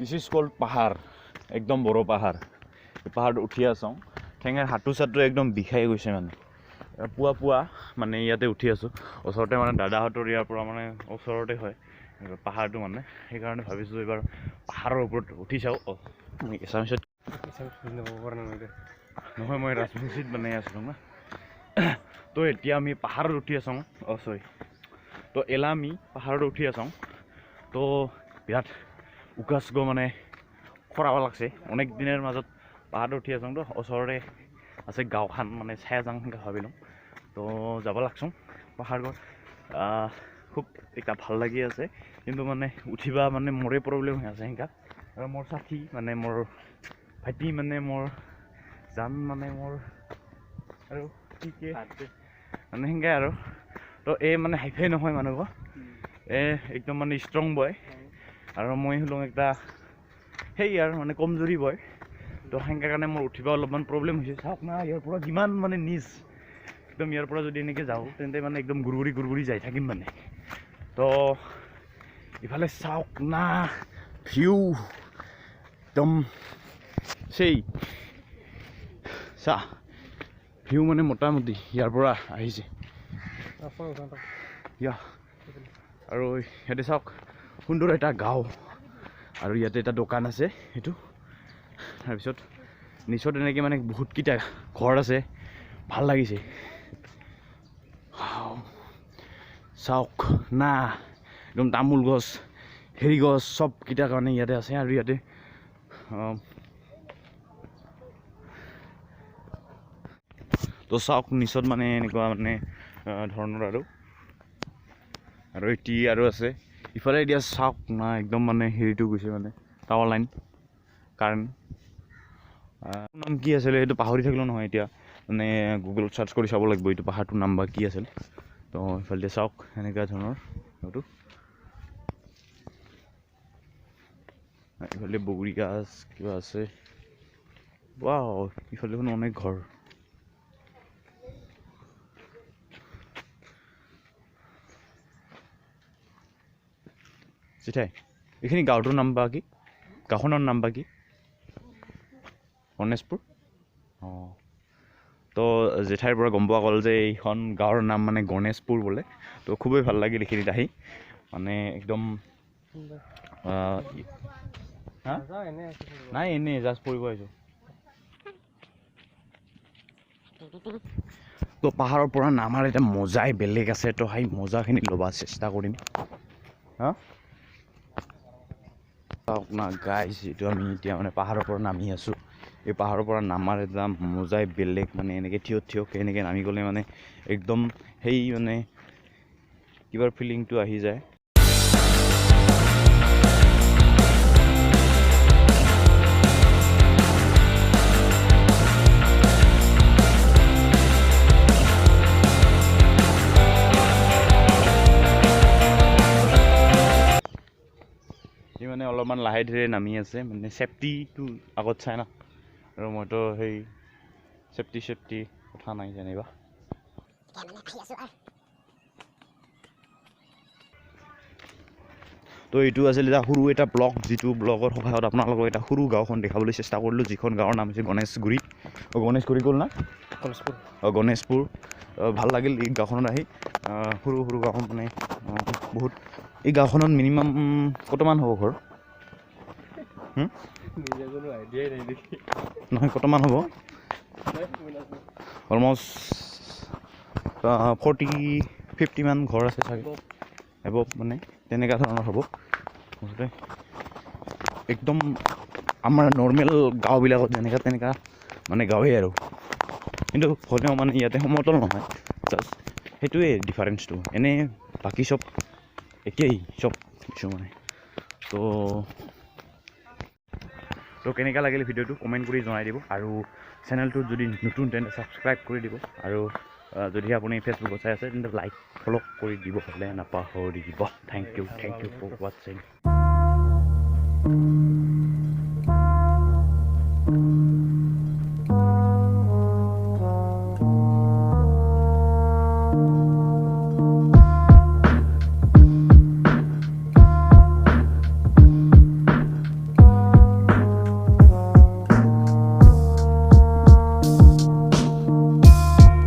This is called পাহাৰ, একদম বড়ো পাহাৰ। এই পাহাৰত উঠি আছোঁ, ঠেঙেৰ হাঁটু চাটু একদম বিষাই গৈছে মানে। পুৱা পুৱা মানে ইয়াতে উঠি আছোঁ। ওচৰতে মানে দাদাহঁতৰ ইয়াৰ পৰা মানে ওচৰতে হয় পাহাৰটো মানে, সেইকাৰণে ভাবিছোঁ এইবাৰ পাহাৰৰ ওপৰত উঠি চাওঁ। অঁ, মই এছামিছত নহয়, মই ৰাজবংশীত মানে আছিলোঁ না। তো এতিয়া আমি পাহাৰত উঠি আছোঁ। অঁ চৰি, তো এলা আমি পাহাৰত উঠি আছোঁ। তো বিৰাট উকাচ মানে খৰাব লাগছে, অনেক দিনৰ মাজত পাহাৰত উঠি আছোঁ। তো ওচৰতে আছে গাঁওখন, মানে চাই যাওঁ সেনেকৈ ভাবিলোঁ। তো যাব লাগছোঁ পাহাৰত। খুব এটা ভাল লাগি আছে, কিন্তু মানে উঠিবা মানে মোৰে প্ৰব্লেম হৈ আছে সেনেকা। আৰু মোৰ সাথী মানে মোৰ ভাইটি মানে মোৰ জান মানে মোৰ আৰু কি কি মানে সেনেকৈ আৰু। তো এই মানে হাইফাই নহয় মানুহ, এই একদম মানে ষ্ট্ৰং বয়, আৰু মই হ'লোঁ এটা সেই আৰু মানে কমজুৰি বয়। তো সেনেকৈ কাৰণে মোৰ উঠিব অলপমান প্ৰব্লেম হৈছে। চাওক না ইয়াৰ পৰা কিমান মানে নিজ, একদম ইয়াৰ পৰা যদি এনেকৈ যাওঁ তেন্তে মানে একদম গুৰগুৰি গুৰগুৰি যাই থাকিম মানে। তো ইফালে চাওক না ভিউ একদম সেই চা ভিউ মানে মোটামুটি ইয়াৰ পৰা আহিছে। আৰু ইয়াতে চাওক সুন্দৰ এটা গাঁও, আৰু ইয়াতে এটা দোকান আছে সেইটো। তাৰপিছত নিচত এনেকৈ মানে বহুতকেইটা ঘৰ আছে, ভাল লাগিছে। চাওক না একদম তামোল গছ, হেৰি গছ চবকেইটা কাৰণে ইয়াতে আছে। আৰু ইয়াতে তো চাওক নিচত মানে এনেকুৱা মানে ধৰণৰ আৰু আৰু এটি আৰু আছে ইফালে। এতিয়া চাওক না একদম মানে হেৰিটো গৈছে মানে টাৱাৰ লাইন কাৰেণ্ট। নাম কি আছিলে সেইটো পাহৰি থাকিলোঁ নহয় এতিয়া, মানে গুগলত চাৰ্চ কৰি চাব লাগিব এইটো পাহাৰটোৰ নাম বা কি আছিল। তো ইফালে চাওক এনেকুৱা ধৰণৰ এইটো, ইফালে বগৰী গাছ কিবা আছে। ৱাও, ইফালে দেখোন অনেক ঘৰ। জেঠাই, এইখিনি গাঁৱটোৰ নাম বা কি, গাঁওখনৰ নাম বা কি? গণেশপুৰ। অঁ, তো জেঠাইৰ পৰা গম পোৱা গ'ল যে এইখন গাঁৱৰ নাম মানে গণেশপুৰ বোলে। তো খুবেই ভাল লাগিল এইখিনিত আহি, মানে একদম নাই এনেই জাষ্ট ফুৰিব আহিছোঁ। তো পাহাৰৰ পৰা নামাৰ এটা মজাই বেলেগ আছে, তো সেই মজাখিনি ল'ব চেষ্টা কৰিম। হা চাওক না গাইজ, এইটো আমি এতিয়া মানে পাহাৰৰ পৰা নামি আছোঁ। এই পাহাৰৰ পৰা নামাৰ এটা মজাই বেলেগ, মানে এনেকৈ থিয় থিয়কৈ এনেকৈ নামি গ'লে মানে একদম সেই মানে কিবাৰ ফিলিংটো আহি যায়। সি মানে অলপমান লাহে ধীৰে নামি আছে, মানে চেফটিটো আগত চাই না, আৰু মইতো সেই চেফটি চেফটি কথা নাই যেনিবা। তো এইটো আছিল এটা সৰু এটা ব্লগ, যিটো ব্লগৰ সহায়ত আপোনালোকক এটা সৰু গাঁওখন দেখাবলৈ চেষ্টা কৰিলোঁ, যিখন গাঁৱৰ নাম হৈছে গণেশগুৰি। অঁ, গণেশগুৰি গ'ল না? গণেশপুৰ। অঁ, গণেশপুৰ। ভাল লাগিল এই গাঁওখনত আহি। সৰু সৰু গাঁওখন মানে বহুত। এই গাঁওখনত মিনিমাম কতমান হ'ব ঘৰ? নহয়, কতমান হ'ব? অলমষ্ট 40-50 মান ঘৰ আছে চাগে, এবভ মানে তেনেকুৱা ধৰণৰ হ'ব। মুঠতে একদম আমাৰ নৰ্মেল গাঁওবিলাকত যেনেকুৱা তেনেকুৱা মানে গাঁৱেই আৰু, কিন্তু হ'লেও মানে ইয়াতে সমতল নহয়, জাষ্ট সেইটোৱে ডিফাৰেঞ্চটো, এনেই বাকী চব একেই চব কিছু মানে। তো তো কেনেকুৱা লাগিল ভিডিঅ'টো কমেণ্ট কৰি জনাই দিব, আৰু চেনেলটোত যদি নতুন তেন্তে ছাবস্ক্ৰাইব কৰি দিব, আৰু যদি আপুনি ফেচবুকত চাই আছে তেন্তে লাইক ফ'ল' কৰি দিব হ'লে নাপাহৰিব। Thank you, thank you for ৱাটছিং।